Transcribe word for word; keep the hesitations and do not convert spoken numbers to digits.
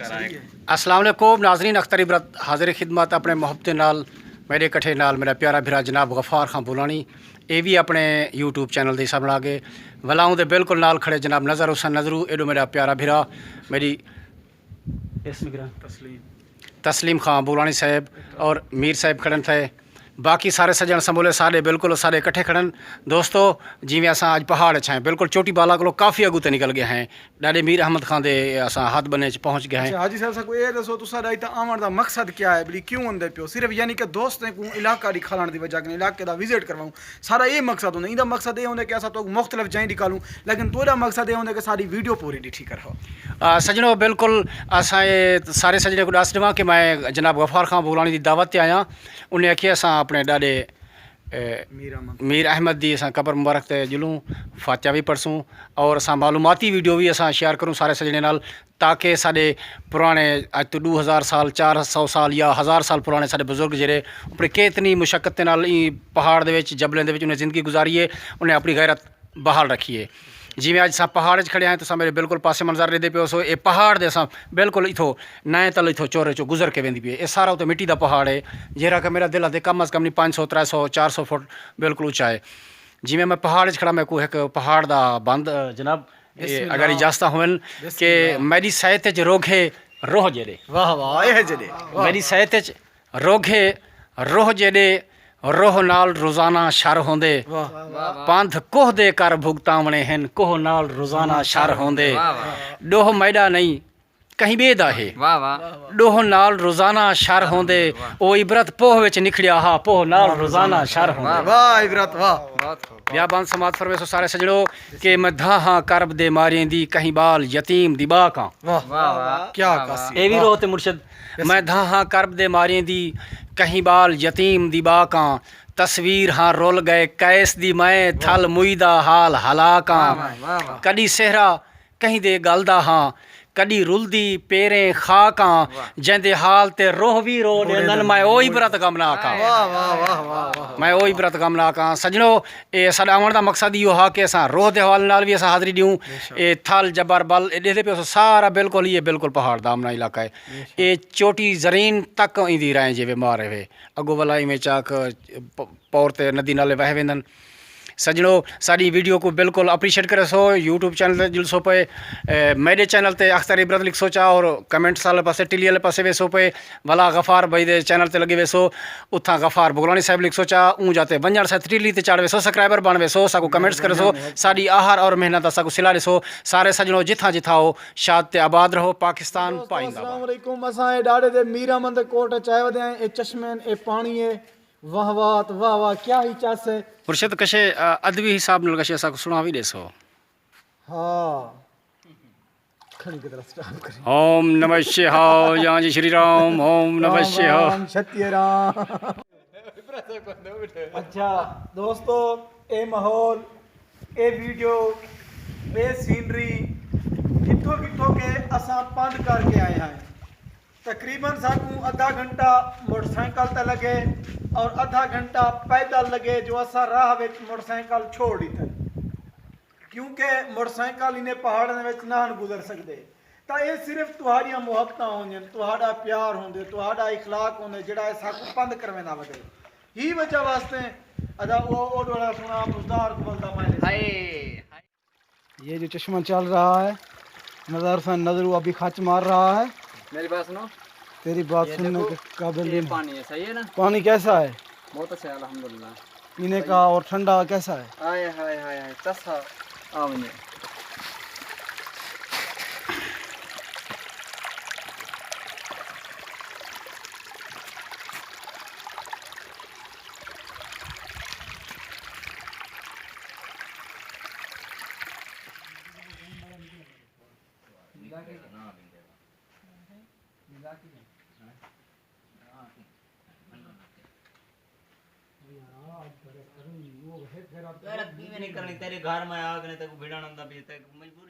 السلام علیکم ناظرین، اختر عبرت حاضر خدمت اپݨے محبت نال، میݙے کٹھے نال میݙا پیارا بھرا جناب غفار خان بولانی، اے وی اپݨے یوٹیوب چینل دے حساب نال آ ڳئے۔ ولا اوندے بالکل نال کھڑے جناب نظر حسین نظرو، ایݙو میݙا پیارا بھرا، میݙی اسم گرا تسلیم۔ تسلیم خان بولانی صاحب اور میر صاحب کھڑن تھے۔ باقی سارے سڄݨ سمولے ساݙے بالکل ساݙے کٹھے کھڑن۔ دوستو، جیویں اساں اڄ پہاڑ اچ ہیں، بالکل چوٹی بالا کولو کافی اڳوں تے نکل ڳئے ہیں، ݙاݙے میر احمد خان دے اساں ہتھ ٻنھے اچ پہنچ ڳئے ہیں۔ اچھا حاجی صاحب، ساکوں اے ݙسو، تساں دا اتھاں آوݨ دا مقصد کیا ہے؟ بلی کیوں آندے پیو؟ صرف یعنی کہ دوستیں کوں علاقہ ݙکھاوݨ دی وجہ کنے، علاقے دا وزٹ کرواؤں، سارا اے مقصد ہوندا؟ ایندا مقصد اے ہوندا کہ اساں تہاکوں مختلف جائیں ݙکھالوں، لیکن تہاݙا مقصد اے ہوندا کہ ساݙی ویڈیو پوری ݙٹھی کرو۔ آ، سڄݨو، بالکل اساں اے سارے سڄݨیں کوں ݙس ݙیواں کہ میں جناب غفار خان بولانی دی دعوت تے آیاں۔ انہیں آکھیا اساں اپݨے ݙاݙے، اے، میر احمد۔ میر احمد دی اساں قبر مبارک تے ڄلوں، فاتحہ وی پڑھسوں اور اساں معلوماتی ویڈیو وی اساں شیئر کروں سارے سڄݨیں نال، تاکہ ساݙے پراݨے، اڄ توں ݙو ہزار سال، چار سو سال یا ہزار سال پراݨے ساݙے بزرگ جیڑھے اپݨی کتنی مشقت دے نال ایں پہاڑ دے وچ، جبلیں دے وچ انہیں زندگی گزاری ہے، انہیں اپݨی غیرت بحال رکھیے۔ جیویں اڄ اساں پہاڑ اچ کھڑے ہیں، تساں میݙے بالکل پاسے منظر ݙیہدے پیو سو، اے پہاڑ دے اساں بالکل اتھوں نئیں تل اتھوں چورے چوں گزر کے ویندی پئی ہے۔ اے سارا اتھے مٹی دا پہاڑ ہے، جیڑھا کہ میݙا دل آہدے کم از کم نہیں پنج سو، ترے سو، چار سو فٹ بالکل اچا ہے۔ جیویں میں پہاڑ اچ کھڑا، میکوں ہک پہاڑ دا بند، جناب، اے بسم اگر اللہ۔ اجازت ہوون بسم کہ اللہ۔ میݙی سیت اچ روگھے روہ جیڑھے۔ واہ واہ، اے جیڑھے۔ واہ۔ میݙی سیت اچ روگھے روہ جیݙے، روہ نال روزانہ شر ہوندے۔ واہ۔ واہ واہ۔ پندھ کوہ دے کر بھگتاوݨے ہن، کوہ نال روزانہ شر ہوندے۔ واہ واہ۔ ݙوہ میݙا نئیں، کہیں ٻئے دا ہے۔ واہ واہ۔ ݙوہ نال روزانہ شر ہوندے۔ واہ۔ او عبرت پوہ وچ نکھڑیا ہا، پوہ نال روزانہ شر ہوندے۔ واہ۔ واہ عبرت، واہ۔ بہت خوب۔ ٻیا بند سماعت فرمیسو سارے سڄݨو کہ میں دھاہاں کرب دے ماریں دی، کہیں ٻال یتیم دی ٻاک آں۔ واہ۔ واہ واہ۔ کیا واہ عکاسی۔ واہ۔ اے وی روہ تے مرشد۔ میں دھاہاں کرب دے ماریں دی، کہیں ٻال یتیم دی ٻاک آں۔ تصویر ہاں رل ڳئے قیس دی میں، تھل موئی دا حال ہلاک آں۔ واہ واہ، واہ واہ۔ کݙی صحرا کہیں دے ڳل دا ہاں، کݙی رلدی پیریں خاک آں۔ واہ۔ جیندے حال تے روہ وی رو ݙیندن، میں او عبرت غمناک آں۔ واہ واہ واہ واہ واہ۔ میں او عبرت غمناک آں۔ سڄݨو، اے ساݙا آوݨ دا مقصد ایہو ہا کہ اساں روہ دے حوالے نال وی اساں حاضری ݙیوں۔ بے شک۔ اے تھل جبر بل، اے ݙیہدے پیو سو سارا بالکل ہی، اے بالکل پہاڑ دامنا علاقہ ہے۔ بے شک۔ اے چوٹی زرین تک ایندی رائیں جیوے مار ہے۔ اڳوں ولا ایویں چاک پ-، پور تے ندی نالے وہہ ویندن۔ سڄݨو، ساݙی ویڈیو کوں بالکل اپریشیٹ کریسو، یوٹیوب چینل تے ڄلسو پئے، اے، میݙے چینل تے اختر عبرت لکھسو چا اور کمنٹس والے پاسے، ٹلی والے پاسے ویسو پئے، ولا غفار بھائی دے چینل تے لڳے ویسو، اتھاں غفار بغلانی صاحب لکھسو چا، اوں جاتے ونڄݨ سئیں ٹلی تے چڑھ ویسو، سبسکرائبر بݨ ویسو، ساکوں کمنٹس کریسو، ساݙی آہر اور محنت دا ساکوں صلہ ݙیسو۔ سارے سڄݨو جتھاں جتھاں ہو، شاد تے آباد رہو، پاکستان دوستو، پائندہ باد۔ السلام علیکم، اساں اے ݙاڑھے دے میرا مند کوٹ اچ آئے ودے ہیں، اے چشمے ہن، اے پاݨی ہے، واہ واہ، واہ واہ، کیا ہی چس ہے۔ مرشد کشے، آ، ادبی حساب نال کشے اساکوں سݨاوی ݙیسو۔ ہاں۔ کھڑی کدھر سٹاپ کریں۔ اوم نمہ شیہا، یا جی شری رام، اوم نمہ رام شیہا۔ رام، شتیہ رام۔ اچھا دوستو، اے ماحول، اے ویڈیو، اے سینری، کتھوں کتھوں کے اساں پندھ کر کے آئے ہیں۔ تقریباً ساکوں ادھا گھنٹہ موٹر سائیکل تے لڳے اور ادھا گھنٹہ پیدل لڳے، جو اساں راہ وچ موٹر سائیکل چھوڑ ݙتے، کیونکہ موٹر سائیکل انہیں پہاڑاں وچ نہ ہن گزر سڳدے۔ تاں اے صرف تہاݙیاں محبتاں ہوندین، تہاݙا پیار ہوندے، تہاݙا اخلاق ہوندے، جیڑھا اے ساکوں پندھ کرویندا ودے۔ ہی وجہ واسطے ادا او، او ݙوہڑا سݨا بزدار کوں ولدا میں ݙیساں۔ ہائے، ہائے۔ یہ جو چشمہ چل رہا ہے، نظر سے نظرو ابھی خچ مار رہا ہے۔ میری بات سنو۔ تیری بات یہ سننے دیکھو، کے قابل یہ نہیں۔ پانی ہے، صحیح ہے نا؟ پانی کیسا ہے؟ بہت اچھا ہے، الحمدللہ۔ پینے کا اور ٹھنڈا کیسا ہے؟ ہائے، ہائے، ہائے، ہائے، تسا آ ونڄے۔ غیرت کیویں نہیں کرنی؟ تیرے گھر میں آگ نے تیکوں بھڑانا دا بھی، تیکوں مجبور